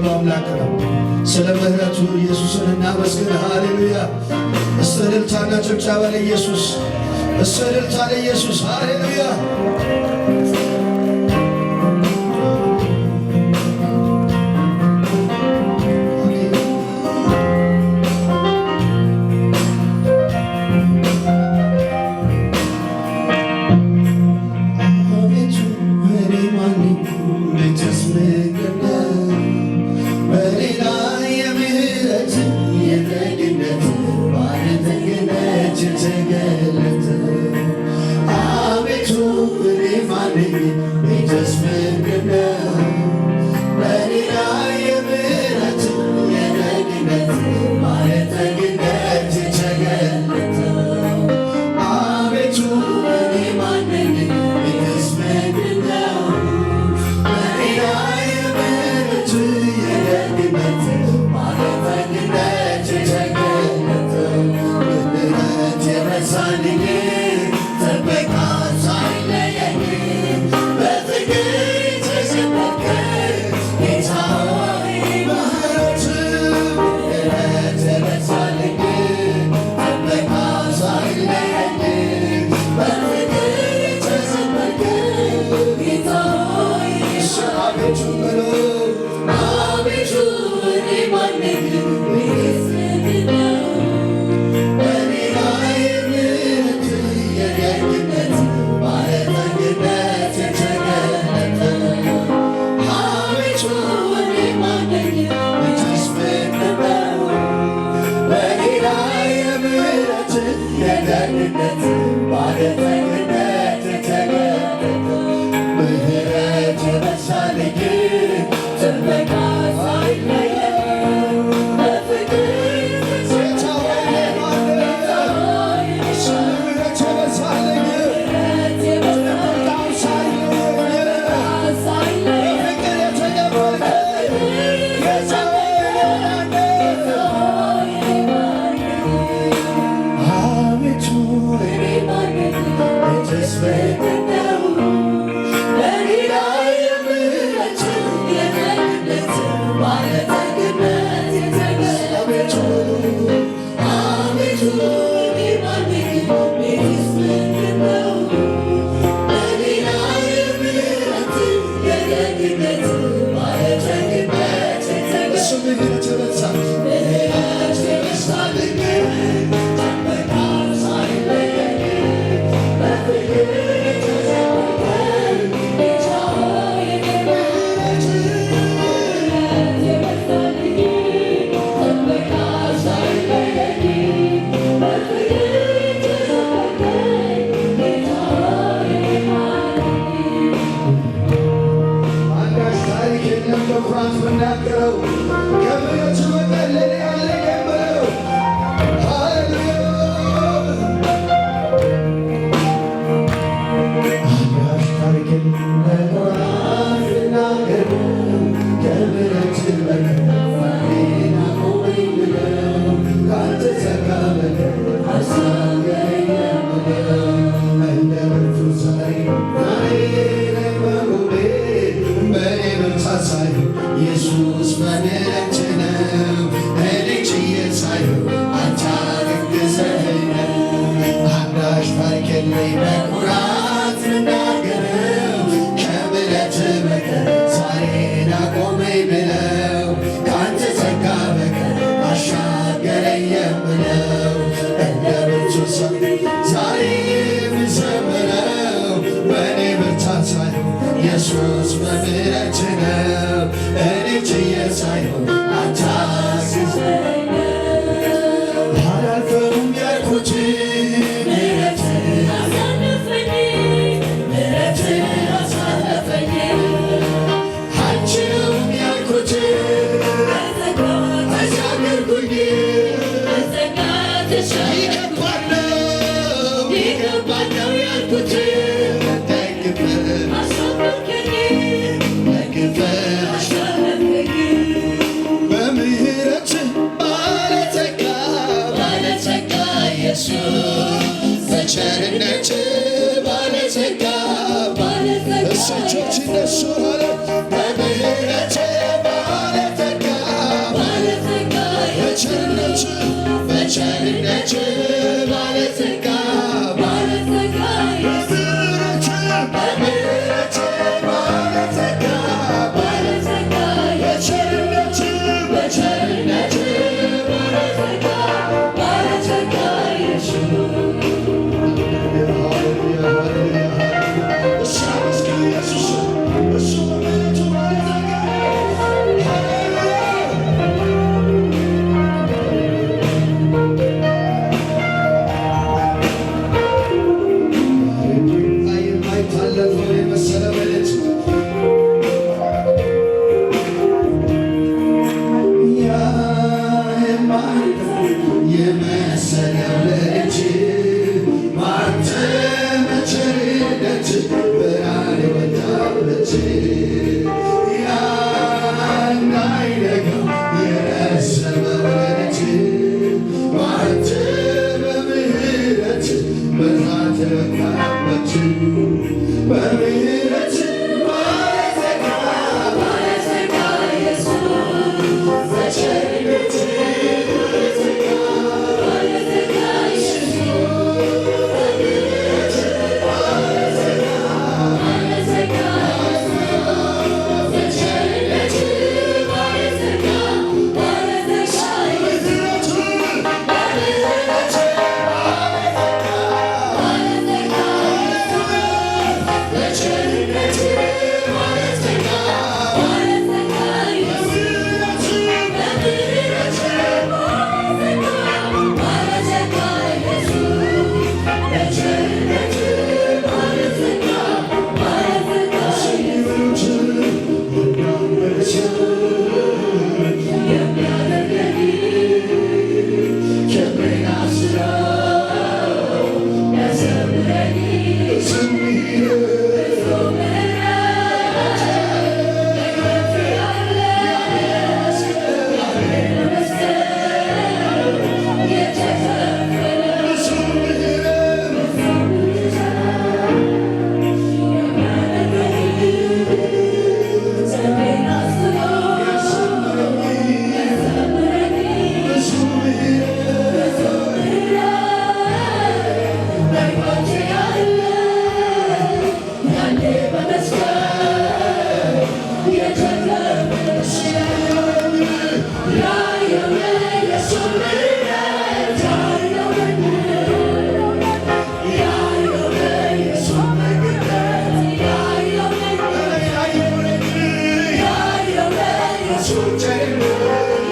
አምላክ ነው። ስለ ምሕረቱ ኢየሱስን እናመስግን። ሃሌሉያ! እስቲ እልልታና ጭብጨባ ለኢየሱስ፣ እስቲ እልልታ ለኢየሱስ። ሃሌሉያ! አቤቱ፣ እኔ ማን ነኝ? ቤትስ ምንድን ነው? በእኔ ላይ የምህረት የደግነት ባለጠግነት የተገለጠ። አቤቱ፣ እኔ ማን ነኝ? ቤትስ ምንድን ነው? በእኔ ላይ የምህረት የደግነት ባለጠግነት የተገለጠ። አቤቱ፣ እኔ ማን ነኝ? ቤትስ ምንድን ነው? በእኔ ላይ የምህረት የደግነት ባለጠግነት የተገለጠ። ምሕረት የበዛልኝ፣ ጥበቃ ሳይለየኝ፣ በፍቅር የተዘመርከኝ ጌታ ሆይ፣ ምሕረት የበዛልኝ፣ ጥበቃ ሳይለየኝ፣ በፍቅር የተዘመርከኝ ጌታ ሆይ። አቤቱ በሉ። አቤቱ፣ እኔ ማን ነኝ? ቤትስ ምንድን ነው? በእኔ ላይ የምህረት የደግነት ባለጠግነት የተገለጠ። አቤቱ፣ እኔ ማን ነኝ? ቤትስ ምንድን ነው? በእኔ ላይ የምህረት የደግነት ባለጠግነት የተገለጠ። ምህረት የበዛልኝ፣ ጥበቃ ሳይለየኝ፣ በፍቅር ምህረት የበዛልኝ፣ ጥበቃው ሳይለየኝ፣ በፍቅር የተቀበልከኝ ጌታ ሆይ። አቤቱ፣ እኔ ማን ነኝ? ቤትስ ምንድን ነው? በእኔ ላይ የምህረት የደግነት ባለጠግነት የተገለጠ። አቤቱ፣ አቤቱ፣ እኔ ማን ነኝ? ቤትስ ምንድን ነው? በእኔ ላይ የምህረት የደግነት ባለጠግነት የተገለጠ። እሱ ምህረት የበዛ፣ ምህረት የበዛልኝ፣ ጥበቃ ሳይለየኝ፣ በፍቅር የተዘመርከኝ ጌታ ሆይ። ምህረት የበዛልኝ፣ ጥበቃ ሳይለየኝ፣ በፍቅር የተዘመርከኝ ጌታ ሆይ። አንዳች ታሪክ የለም በኩራት ብናገረው፣ ከምሕረቱ በቀር ለእኔ ያለኝ የምለው። ሃሌሉያ! አንዳች ታሪክ የለም በኩራት ብናገረው፣ ከምሕረቱ በቀር እኔን አቆመኝ ብለው፣ ከአንተ ጸጋ በቀር አሻገረኝ የምለው። እንደ ብርቱ ዛሬ ዛሬ ላይ መቆሜ በእኔ ብርታት ሳይሆን ኢየሱስ በምሕረት ነው። እኔ ችዬ ሳይሆን አንተ አግዘኸኝ ነው። አንዳች ታሪክ የለኝ በኩራት ልናገረው፣ ከምሕረት በቀር ዛሬን አቆመኝ ብለው፣ ከአንተ ጸጋ በቀር አሻገረኝ የምለው። እንደ ብርቱ ሰው ዛሬ የምዘምረው በእኔ ብርታት ሳይሆን ኢየሱስ በምሕረት ነው። እኔ ችዬ ሳይሆን አንተ አግዘኸኝ አላልፈውም ያልኩት ምሕረት አሳለፈኝ፣ ምሕረት አሳለፈኝ። አልችለውም ያልኩት በጸጋ ተሻገርኩኝ። በጸጋ ተሻገርኩኝ። ይከባድ ነው፣ ይከባድ ነው ያልኩት ደግፈህ አሻገርከኝ፣ ደግፈህ አሻገርከኝ። በምህረት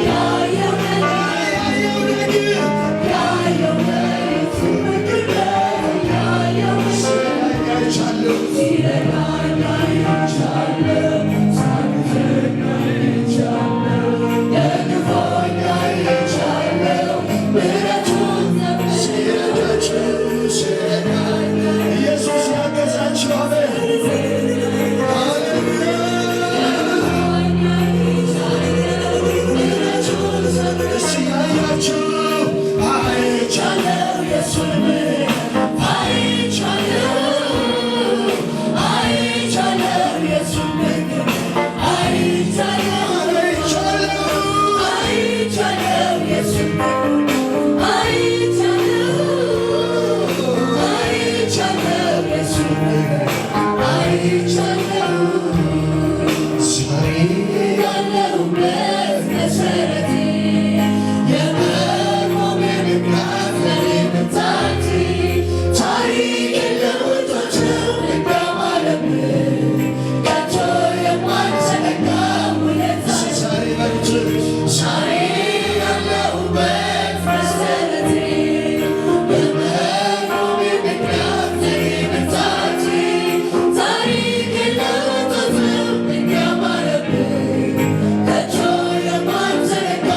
ያየው ነገር አይቻለሁ። ሲረዳችሁ ሲረዳኝ ኢየሱስ ያገዛችሁ። አሜን ሃሌሉያ። እስቲ ያያችሁ አይቻለሁ የሱን አይቻለሁ ዛሬ ያለሁበት መሰረቴ የመቆሜ ምክንያት ለኔ ብርታቴ ታሪክ ለውጦቸው እንዳማረብህ ከቶ የማልዘነጋ ውለታ ዛሬ በሉት ዛሬ ያለሁበት መሰረቴ የመቆሜ ምክንያት ለኔ ብርታቴ ታሪክ ለውጦቸው እንዳማረብህ ከቶ የማልዘነጋ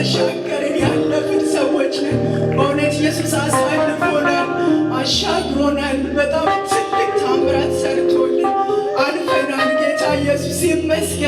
የተሻገርን ያለፍን ሰዎች ነን። በእውነት ኢየሱስ አሳልፎናል፣ አሻግሮናል። በጣም ትልቅ ታምራት ሰርቶልን አልፈናል። ጌታ ኢየሱስ ይመስገን።